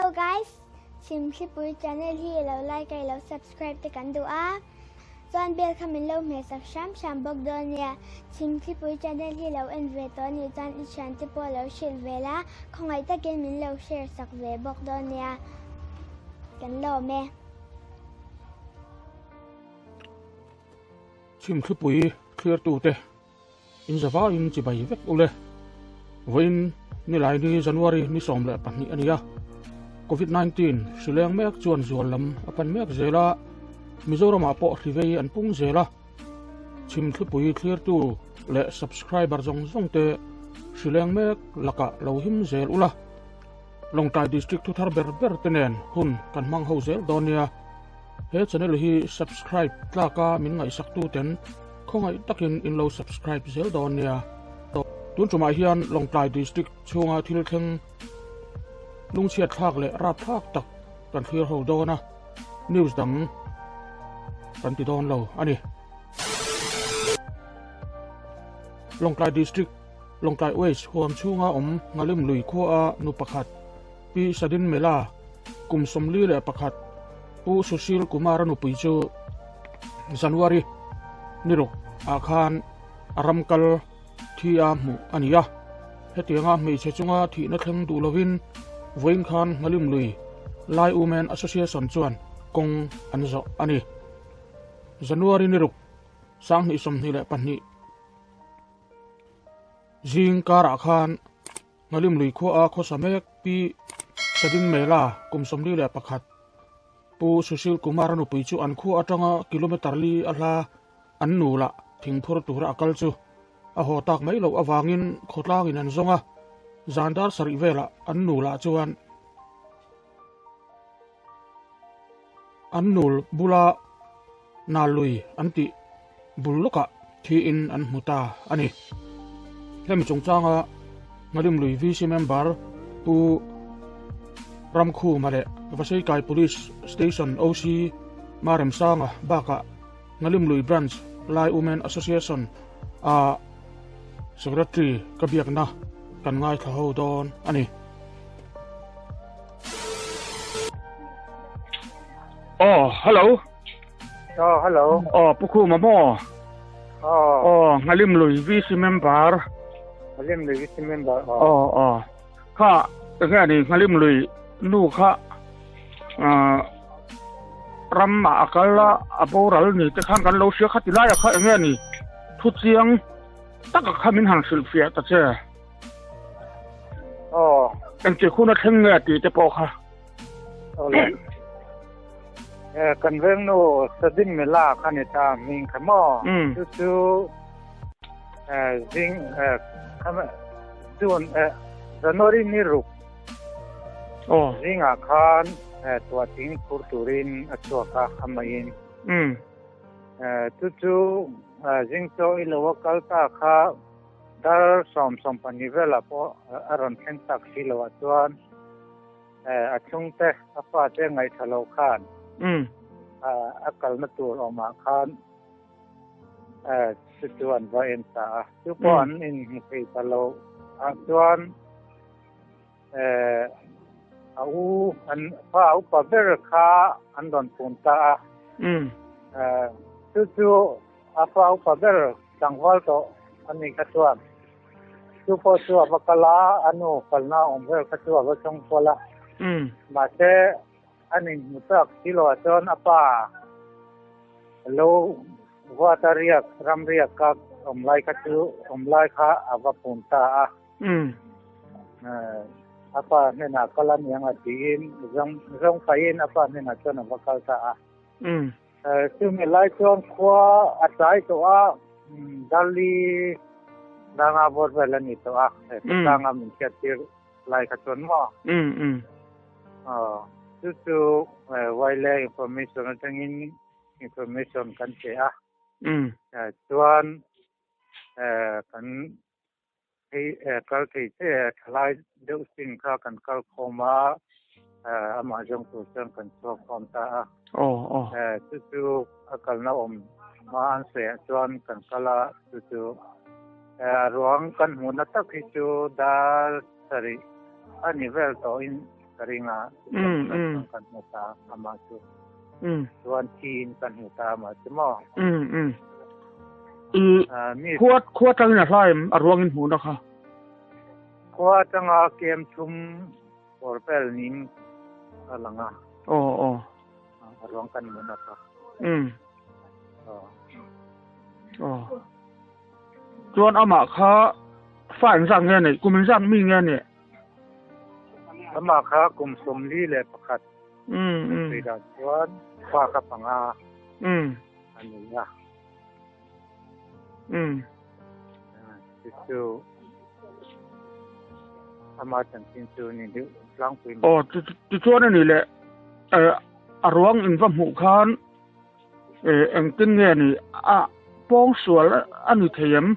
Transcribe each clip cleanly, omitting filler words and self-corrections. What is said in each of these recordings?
Hello guys, Chhimthlipui channel hi i lo like a i lo subscribe te kan duh a, chuan bell kha min lo hmeh sak hram hram bawk dawn nia. Chhimthlipui channel hi lo en ve tawh anih chuan i thiante pawh lo hrilh ve la, khawngaih takin min lo share sak ve bawk dawn nia. Kan lawm e. Chhimthlipui thliartute In zavaiin chibai vek ule. Vawiin Nilaini January ni 12 a ni a, Covid 19 hri leng mek chuan zual lam a pan mek zel a, Mizoramah pawh hri vei an pung zel a, chhimthlipui thlirtu leh subscriber zawng zawng te hri leng mek lakah lo him zel ula, Lawngtlai District thuthar ber ber te nen hun kan hmang ho zel dawn nia. He channel hi subscribe tlaka min ngaihsaktu ten Khawngaih takin in lo subscribe zel dawn nia. Tun tumah hian Lawngtlai District chhunga thil thleng lungchhiat thlak leh rap thlak tak kan thlir ho dawn a, news dang kan ti dawn lo a ni. Lawngtlai District, Lawngtlai West huam chhunga awm Ngalim lui khua a nu pakhat Pi Sadin Mela kum 41 Pu Sushil Kumar-a nupui chu January ni ruk ah khan a ram kal thi a hmuh a ni a. Hetianga hmeichhe chunga thihna thleng duh lovin vawiin khan Nghalim lui Lai Women Association chuan kawng an zawh a ni. January ni ruk 2022 zing karah khan Nghalim lui khua a khawsa mek Pi Sadin Mela kum 41 Pu Sushil Kumar-a nupui chu an khua atanga kilometre li a hla an nu lah thingphur tura a kal chu a haw tak mai loh avangin khawtlangin an zawng a, zan dar sarih velah an nu lah chuan an nul bula nal lui an tih bul lawkah thiin an hmu ta a ni. Hemi chungchanga Ngalim lui VC member Pu Ramkhuma leh Vaseikai Police Station OC Maremsanga bakah Ngalim lui Branch Lai Women Association a Secretary ka biakna kan ngaithla ho dawn a ni. Oh, hello. Oh, hello. Oh, Pu Khuma maw? Oh. Oh, Ngalim lui VC member. Ngalim lui VC member. Oh, oh. oh. Kha, enge ni Ngalim lui nu kha uh, ram ma akal a a boral ni te khan kan lo hria kha ti lai a kha enge ni thu chiang taka kha min han hrilh fiah ta che. Oh. Engti hun a thleng nge tih te pawh kha. Awle. Eh, kan veng nu Sadin Mela kha ni ta hming kha maw. Mm. Chu chu eh, zing eh, kha chuan eh, January ni ruk Oh. zingah khan eh, tuahting phur turin a chhuak a amahin. Mm. Eh, chu chu eh, zing chaw i lo a kal ta kha Dar 10 10:20 velah pawh a rawn thleng tak si lo ah chuan a chhungte a fate ngaihthla lo khan a kalna tur awmah khan chu chu an va en ta a. Chu pawh an inhmu thei ta lo ah chuan a u an fa upa ber kha an rawn pun ta a. Chu chu a fa upa ber Tlangval tawh a nih kha chuan chu pawh chu a va kal a, a nu kalna awm vel kha chu a va chawng kual a. Mahse, a nin hmu tak si loah chuan a pa lo vuat a riak, ram riak ka awm lai kha chu awm lai kha a va pun ta a. A pa hnenah kal a niang a tiin zawng faiin a pa hnenah chuan a va kal ta a. Chumi lai chuan khua a tlai tawh a, Dali danga vawt vel a ni tawh a, khawtlanga min hriattir lai kha chuan maw? Chu chu Waile information atangin information kan pe a, chuan kan kal thei che thalai deuh sin kha kan kal khawm a, amah zawng tur chuan kan chhuak khawm ta a. Chu chu a kalna awm hma an sawiah chuan kan kal a, chu chu a ruang kan hmuhna tak hi chu dar sarih a ni vel tawhin. ka ring a kan hmu ta amah chu chuan thiin kan hmu ta amah chu maw. I khua khua tangin a hla em a ruangin hmuhna kha? Khua atanga kem thum bawr vel ning a lang a. Aw aw. A ruang kan hmuhna kha. Aw. Aw. Chuan amah kha fa engzat nge a neih? Kum engzat mi nge a nih? Amah kha kum 41. Tui dan chuan fa kha panga a ni a. Chu chu amah chanchin chu ni deuh tlangpui mai. Aw tichuan a nih leh a ruang in va hmuh khan engtin nge ni a pawng sual a ni thei em?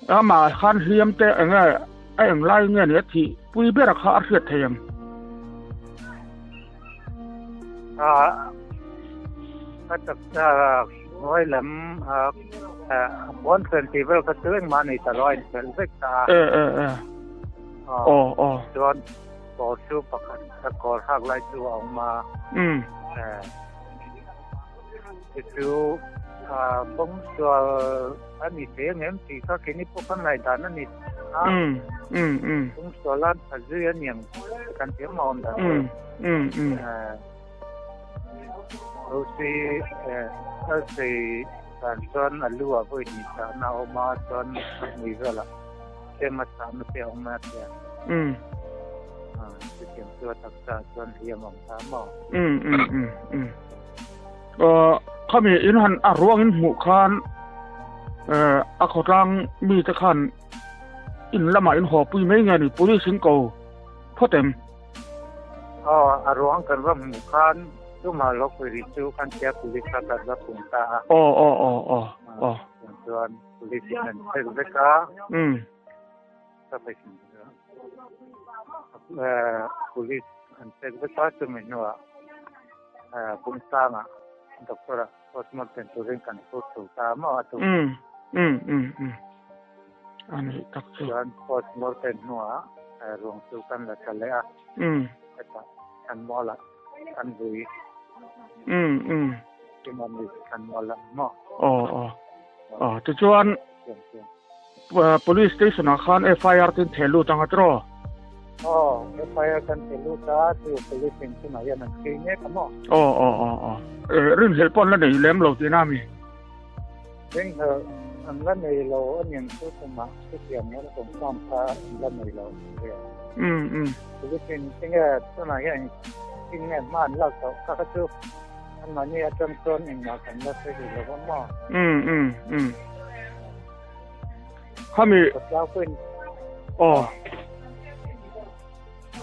Amah khan hliam te eng nge a eng lai nge ni a thih pui ber kha a hriat thei em? A taksa hnuai lam a puan fen tih vel kha chu engmah a nei ta lo a inphelh vek ta a. E e e. Aw aw. Chuan kawr chu pakhat a kawr hak lai chu a awm a. Chu chu bawng sual a ni thei ang em tih kha keini pawh khan ngaihdan a ni a. Bawng sual a tha zui a ni ang kan thiam a awm dan chu. Rosi a sawi dan chuan a lu ah pawh innih chahna a awm a chuan a hmui velah tlem a chahna te a awm a tia. Chutiang chu a taksa ah chuan hliam a awm ta maw? Khami in han a ruang in hmuh khan a khawtlang mite khan in lamah in haw pui mai nge ni police in ko phawt em? Aw, a ruang kan va hmuh khan tumah lo pui rih chu kan tia police kha kan va pung ta a. Aw aw aw aw aw. Chuan police in an check vek a. Ka pe thin a police an check vek a chumi hnuah Bungsanga doctor ah postmortem turin kan phur chho ta maw a tum. A nih tak chu. Chuan postmortem hnuah ruang chu kan la tla leh a. Hetah kan mual ah kan vui. Kimami kan mual ah maw. Aw aw. Aw tichuan Police station ah khan FIR te in theh lut ang a tiraw? Aw, FIR kan theh lut a, chu police in chungah hian an chhui mek a maw? Aw, aw, aw, aw. Rinhlelh pawh an la nei lem lo tihna a mi? Rinhlelh an la nei lo a niang chu tumah chutiang an confirm kha an la nei lo ria. Um, um. Police in tinge tunah hian tinge hma an lak tawh kha kha chu anmahni atang chuan engmah kan la hre rih lo a maw? Um, um, um. Khami aw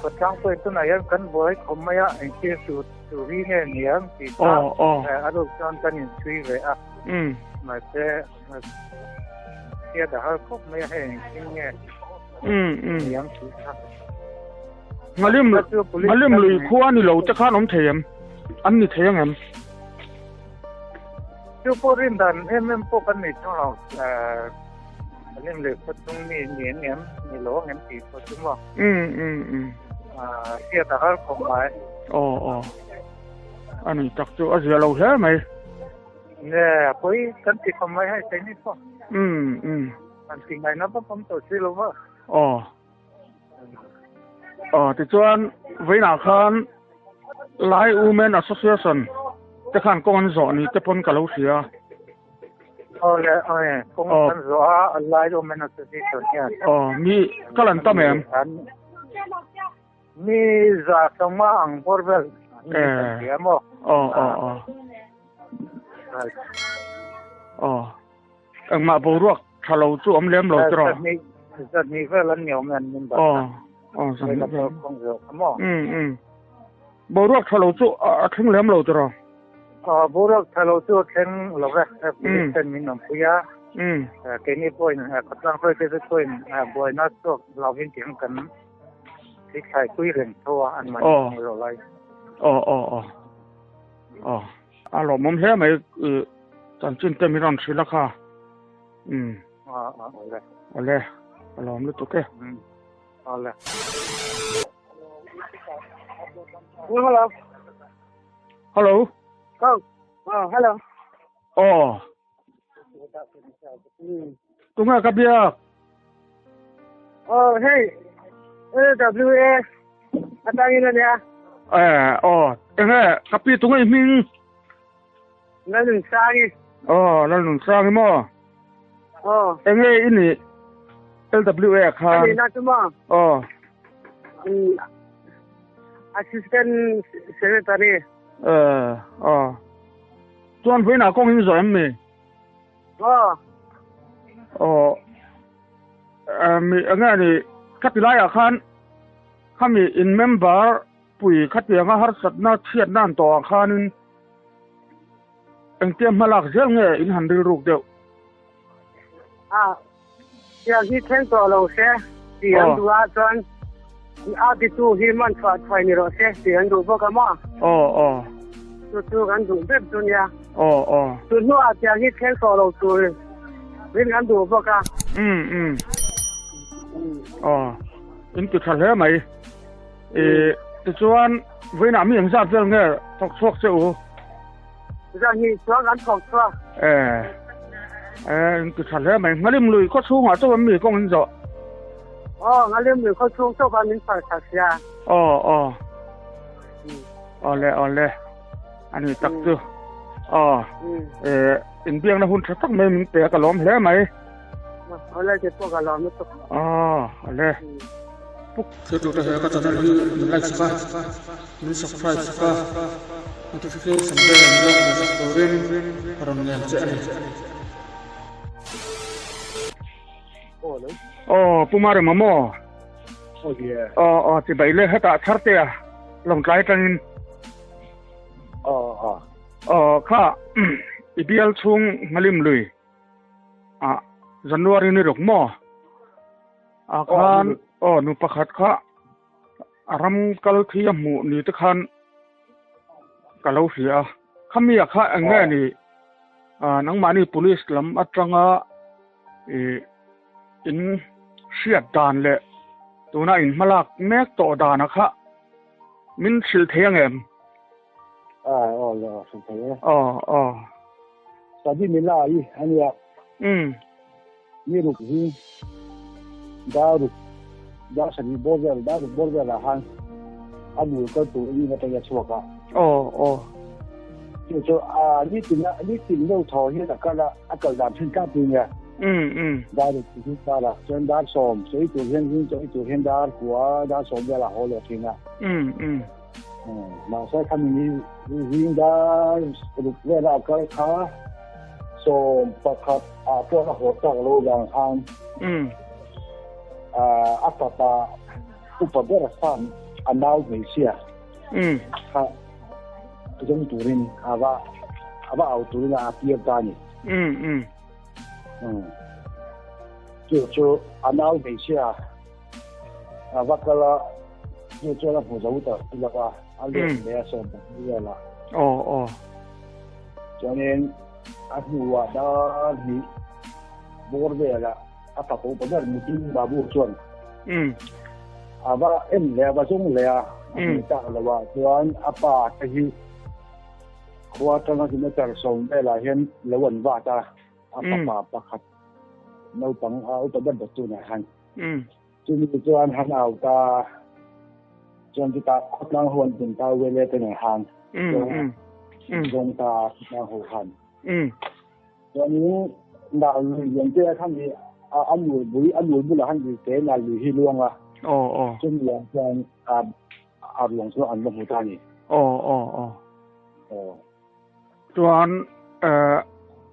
Khawtlangpui tunah hian kan buai khawm mai a engtir tur tur hi nge niang tih kha a ruk chuan kan inchhui ve a mahse hriat a har khawp mai a hei engtin nge niang tih kha. Ngalim ngalim lui khua ni lo te khan awm thei em an ni thei ang em? Chu pawh rin dan em em pawh kan nei chuang lo. Kan em leh khaw chung mi ni ang em, ni lo ang em tih pawh chu maw. Hriat a har khawp mai. Aw aw. A ni tak chu a zia lo hle mai. Nge a pawi kan ti khawp mai hei keini pawh. Kan ti ngaihna vak awm tawh si lo va. Aw. Aw tichuan vawiinah khan Lai Women Association te khan kawng an zawh ni te pawn ka lo hria. Aw le aw e kawng an zawh a Lai Women Association hian. Aw mi kal an tam em? Mi za sawma ang bawr vel an hria maw? Aw aw aw. Aw engmah boruak Tha lo chu awm lem lo tiraw? Zahnih vel an ni awm e an member kha. Aw, zahnih vel. Um um. Boruak tha lo chu a thleng lem lo tiraw? Aw, boruak tha lo chu a thleng lo ve. Police ten min awmpui a. Keini pawhin khawtlang hruaite te pawhin buaina chhuak lovin tih ang kan thithlai pui reng tho a an mahni lo lai. Aw aw aw. Aw. A lawmawm hle mai chanchin te min rawn hrilh a kha. Um. Awle. Awle. A lawm lutuk e. Awle. Hello. Hello. Oh, oh, hello. Oh. Tunga ka biak. Oh, hey. LWA. Atangin ania. Eh, oh, enge kapi tunga i hming. Lalnunsangi. Oh, Lalnunsangi maw? Oh. Enge i nih LWA khan? Ani na chu maw? Oh. Assistant Secretary. Eh, oh. Chuan vawiinah kawng in zawh em mi? Oh. Oh. Eh, mi enge ni khati laiah khan khami in member pui khatianga harsatna chhiatna an tawhah khanin Engtia hmalak zel nge in han rilruk deuh? A, tiang hi thleng tawh lo se tih an duh a, chuan a titu hi man chhuah thuai ni rawh se tih an duh bawk a maw? Aw, aw. Chu chu kan duh ber chu nia. Aw, aw. Chu hnuah tiang hi thleng tawh lo tur in kan duh bawk a. Um, um. Aw, in ti tha hle mai. E, tichuan vawiinah mi engzat vel nge thawk chhuak che u? Zan hi chuan kan thawk chhuak. E, e, in ti tha hle mai. Ngalim lui khaw chhungah chauh an mi kawng in zawh? Aw, ngalim lui khaw chhung chauh khan min phar khat sia. Aw, aw. Awle, awle. Ani tak chu. Aw, e, inbiakna hun tha tak mai min pe a, ka lawm hle mai. Awle, ke pawh ka lawm lutuk. Aw, awle. Thiltute he ka channel hi min like sak a, min subscribe sak a, notification bell min lo hmuh sak turin ka rawn ngen che a ni. Aw Pu Marema maw? Aw aw chibai le hetah Thartea Lawngtlai atangin. Aw kha i bial chhung Nghalim lui ah January ni ruk maw? A khan aw nu pakhat kha a ram kal thi a hmuh ni te khan ka lo hria a. Khami a kha eng nge ni nangmahni police lam atanga ih in hriat dan leh tuna in hmalak mek tawh dan a kha min hrilh thei ang em? Aw aw hrilh thei e. Aw aw. Sadi Mila i ania. Um. Mi ruk hi dar ruk dar sarih bawr vel dar ruk bawr velah khan a mur kal tur in atanga chhuak a. Aw aw. Chu chu a ni tin a ni tin deuh thaw hian a kal a a kal dan thin tlangpui nia. Um um. Dar ruk chu hi kal a chuan dar sawm chawi tur hian zing chawi tur hian dar kua dar sawm velah a haw leh thin a. Um um. Mahse khami ni zing dar ruk velah a kal kha sawm pakhat ah pawh a haw tak lo vang khan a fapa upa ber khan a nau hmeichhia kha zawng turin a va a va au turin a tir ta a ni. Chu chu a nau hmeichhia A va kal a, chu chuan a hmu zo ta si lo a, a let leh a sawm tak vel a. Aw aw. Chuanin a hnuah dar hnih bawr velah a fapa upa ber Nitin Babu chuan a va en leh a, va zawng leh a, a hmu tak lo a, chuan a pa te hi khua atanga kilometer sawm velah hian lo an vat a, a fapa pakhat naupang a upa ber ber tunah khan. Chumi chuan han au ta chuan chutah khawtlang ho an tum ta wele te nen khan zawng ta khawtlang ho khan chuanin nal lui lian te khan hi a nul bui a nul bulah khan lui te nal lui hi luang a chumi ah chuan a ruang chu an va hmu ta a ni. Chuan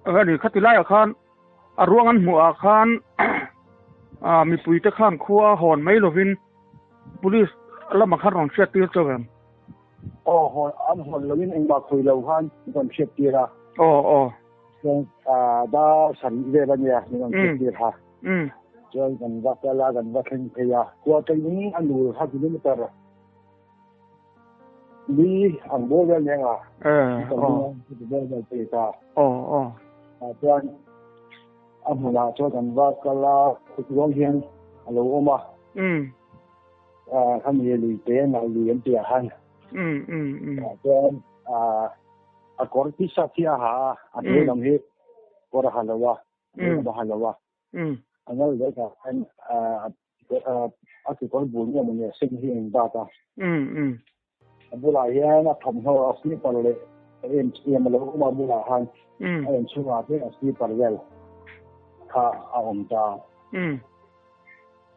ani khati laiah khan A ruang an hmuh ah khan mipui te khan khua hawn mai lovin police lamah khan rawn hriat tir chauh em? Aw hawn an hawn lovin engmah khawi lo khan min rawn hriat tir a. Aw aw. Chuan dar sarih vel a nia min rawn hriat tir kha. Chuan kan va kal a kan va thleng phei a. Khua tangin a nul kha kilometer Li ang bawr vel nen a. Eh, oh. Bawr vel pe ta. Oh, oh. A chuan a hmunah chuan kan va kal a ruang hian a lo awm a. A khami lui te nal lui an tih ah khan. Chuan a kawr t-shirt hi a ha a, a hnuai lam hi kawr a ha lo a, a hnuai lam a ha lo a. A ngal leh tah hian a kekawr bul nge maw ni a sen hi a inbat a. A bulah hian a thawmhnaw a slipper leh a em em a lo awm a bulah khan a in chhungah te a slipper vel kha a awm ta.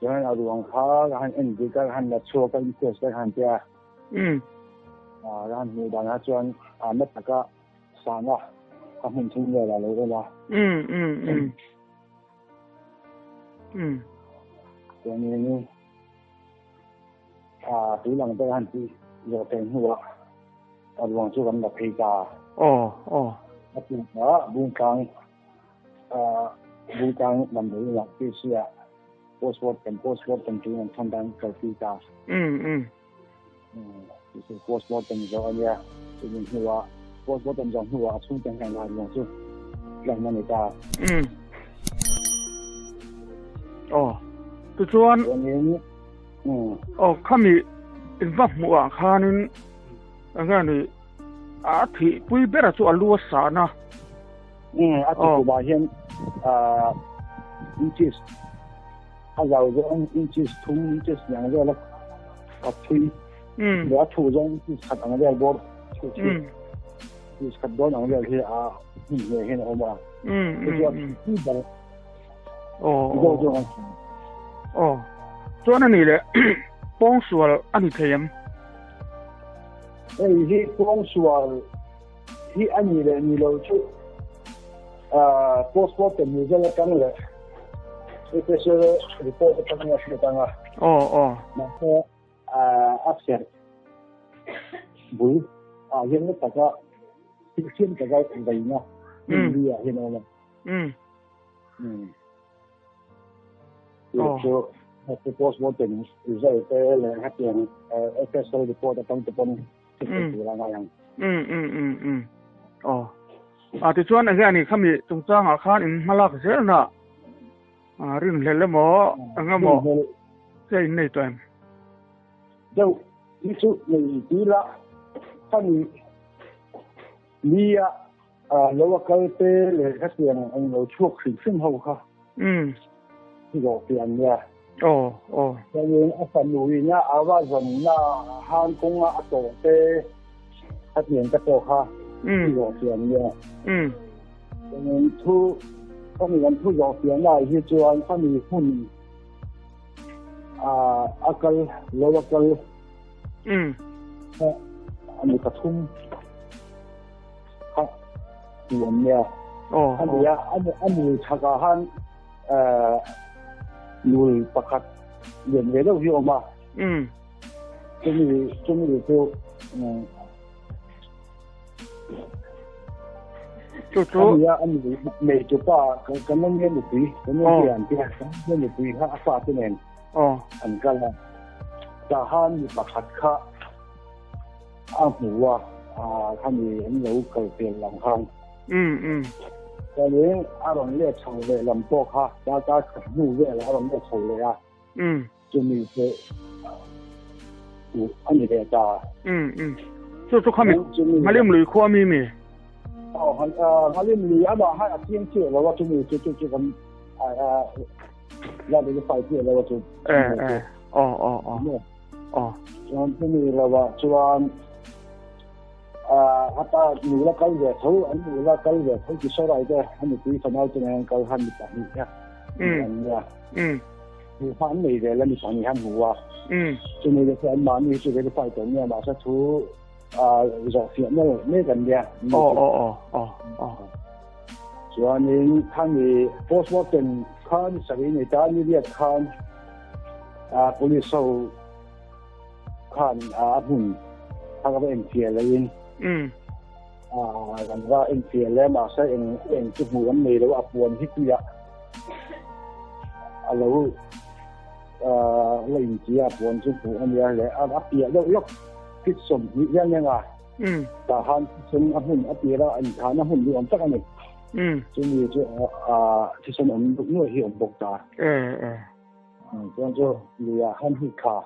Chuan a ruang kha ka han en dik a, ka han la chhuak a, inquest te ka han tia. Ka han hmuh danah chuan a na taka sahna ka hmun thum velah a lo awm a. Chuanin a tui lang te han tih zawh theih hnuah a ruang chu kan la phei ta. Aw aw. A tukah Bungtlang Bungtlang damdawi inah PC ah postmortem postmortem tuin an thawn dan kalpui ta. Postmortem zawh a nia chumi hnuah postmortem zawh hnuah a chhungte hian a ruang chu tlan a ni ta. Aw tichuan aw khami in va hmuh ah khanin enge ni a thih pui bera chu a lu a sahna. A ti kumah hian inches a zau zawng inches thum inches hnih ang vel a a thui leh a thuh zawng inches khat ang vel bawr thuh chu inches khat dawn ang vel hi a hmun hne hian a awm a chu chu a thui ber aw aw chuan a nih leh pawngsual a ni thei em hei hi pawngsual hi a ni leh ni lo chu postmortem result atang leh special report atang a hriat anga. Aw aw. Mahse a serh bul ah hian na taka thil siam taka vaina hmun li ah hian a awm a. Chu chu postmortem result te leh hetiang special report atang te pawn Aw. A tichuan enge ani khami chungchangah khan in hmalak zelna a rinhlelh emaw eng emaw che in nei tawh em? Deuh hi chu nei tila khami nia lo a kal te leh hetiang ang lo chhuak hrim hrim ho kha zawh pian nia. Aw aw. Chuanin a fanu ina a va zawnna han kawnga a tawh te hetiang te pawh kha zawh pian nia. Chuanin thu khami kan thu zawh pian lai hi chuan khami hun a kal lo a kal ani pathum kha tu an nia. Ani a ani chhakah han nul pakhat lian ve deuh hi a awm a. Chumi chumi chu chu chu ani a ani nei chu pa kan nan nge nupui kan nan nge an tia kan nge nupui kha a fa te nen an kal a. Tahan mi pakhat kha a hmu a khami an lo kal pel lam khan. Chuanin a rawn let chho leh lam pawh kha darkar khat hnu vel a rawn let chho leh a. Chumi chu a ni ve ta. Chu chu khami Nghalim lui khua mi mi? Aw Nghalim lui amah khan a chiang chiah lo a chumi chu chu chu kan la verify chiah lo a chu. Aw aw aw. Aw. Chuan chumi lovah chuan hata nula kal ve tho an nula kal ve tho ti saw te a nupui fanau te nen kal han mi pahnih kha an nia. Hmu kha an nei vel a mi pahnih han hmu a. Chumi te chu an mahni chu verify tawh nia mahse thu zawh fiah nal mek an nia. Aw aw aw aw aw. Chuanin khami postmortem khan sarih nei ta ni riat khan police ho khan a hmun kha ka va enfiah loin kan va enfiah le mahse eng eng chu hmuh kan nei lo a puan hi tuiah a lo la intia a puan chu hmuh a nia le a piah deuh lawk fit 20 hian enga tah khan thisen a hmun a tira inthahna hmun hi awm tak a ni chumi chu thisen awm nuai hi awm bawk ta. Chuan chu luiah han hnih kha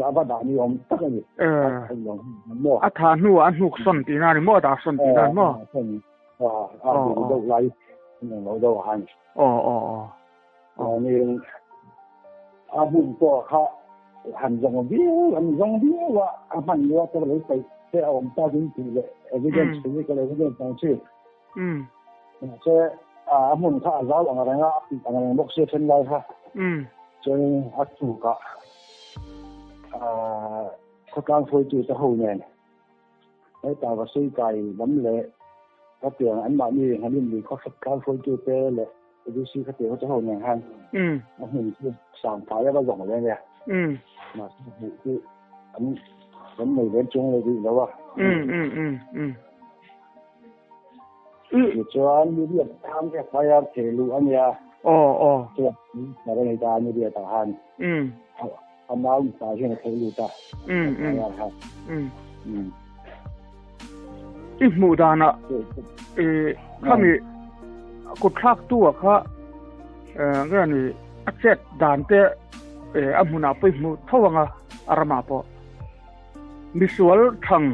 a va dah ni awm tak a ni. A tha hnuah a hnuk sawn tihna a ni maw? A dah sawn tihna a ni maw? A duh deuh lai an lo deuh a han. Aw aw aw. Chuanin a hmun pawh kha han zawng viau an zawng viau a, a hmanrua te lo paih te a awm tak in tih leh evidence physical evidence ang chi. Mahse a hmun kha a zau ang reng a, a pih ang reng bawk sia then lai kha. Chuanin a tukah khawtlang hruaitute ho nen Heta va sawi kai lam leh khatiang anmahni han inlui khaw hret khan hruaitute leh ADC khatiang te ho nen khan a hmun chu sang fai a va zawng ve nia. Mahse hmuh chu an kan nei ve chung lo rih lo a. Tichuan Niriat khan FIR theh luh a nia. Aw aw. Chuan a nei ta a Niriat ah khan. A nau mipa hian a theih lut a. FIR kha. I hmuh danah khami kut thlak tu ah kha nge ni a chet dan te a hmunah pawh i hmu tho ang a a ramah pawh. Misual thang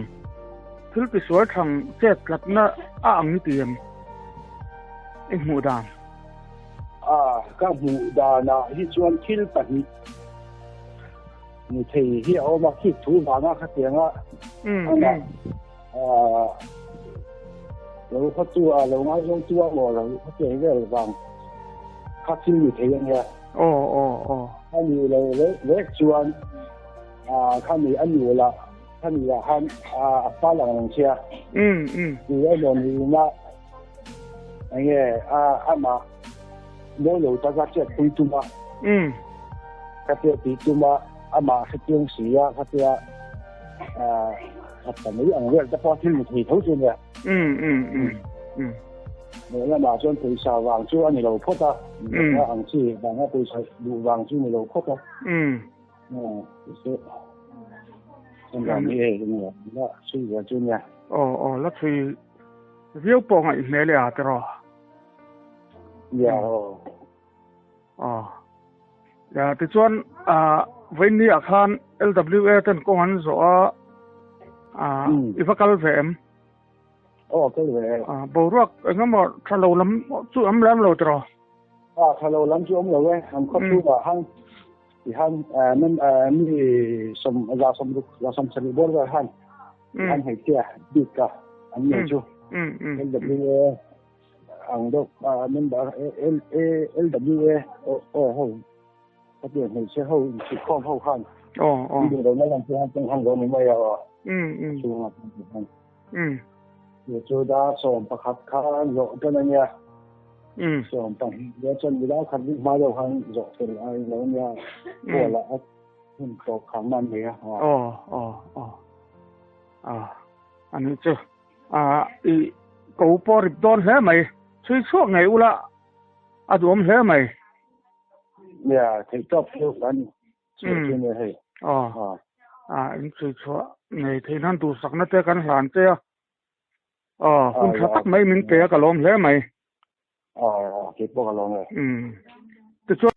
thil tisual thang chet tlatna a ang ni ti em i hmuh dan? A, ka hmuh danah hi chuan thil pahnih ni thei hi a awm a, khi thu vanga khatianga amah lo khawtu a lo ngaizawng tu a maw lo khatiang vel vang kha thil ni thei a nia. Aw aw aw. A ni lo rek chuan khami a nu lah khami lah khan a fal ang reng sia. Ti emaw ni na enge a amah mawi lo taka chet pui tum a. Khatia tih tum a amah hrechiang si a khatia khat ta mai ang vel te pawh thil ni thei tho chu nia. Lehlamah chuan pawisa vang chu a ni lo phawt a, ang chi vanga pawisa duh vang chu ni lo phawt a. Aw aw la chhui viau pawh ngaih hmel e a tiraw? Ya aw. Aw. Ya tichuan a vawiin ah khan LWA ten kawng an zawh a a i va kal ve em? Aw kal ve e. A boruak engemaw tha lo lam chu awm lem lo tiraw? A tha lo lam chu awm lo e an khaw chhungah han tihan mi sawm za sawm ruk za sawm sarih bawr vel han han hmeichhia bik ka an nei chu LWA ang deuh member LWA aw ho khatiang hmeichhe ho insuihkhawm ho khan an duh lohna lam chu han tawng han zo ni mai a aw chhungah khan chu dar 11 khan zawh tan a nia. 12 leh chuan mi lai khat bik hma deuh khan zawh fel a lo nia pawl ah a hun tawp khang nan nei a. Aw aw aw a ani chu a i ko pawh rip dawn hle mai chhui chhuak ngei ula a duhawm hle mai. Nia theih tawp chu kan chhuah chu nia hei. Aw a in chhui chhuah ngei theih nan duhsakna te kan hlan che a. Aw, hun tha tak mai min pe a ka lawm hle mai. Aw, kei pawh ka lawm e. Umm. Tichuan.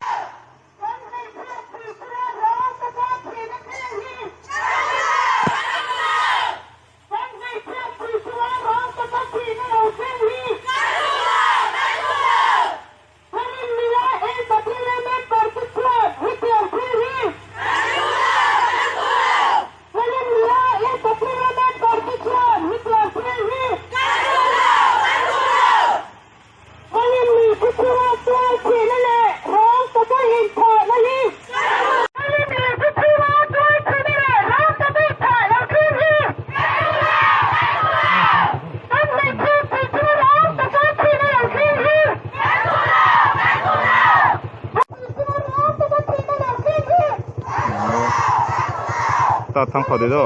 Ta thang khaw de do.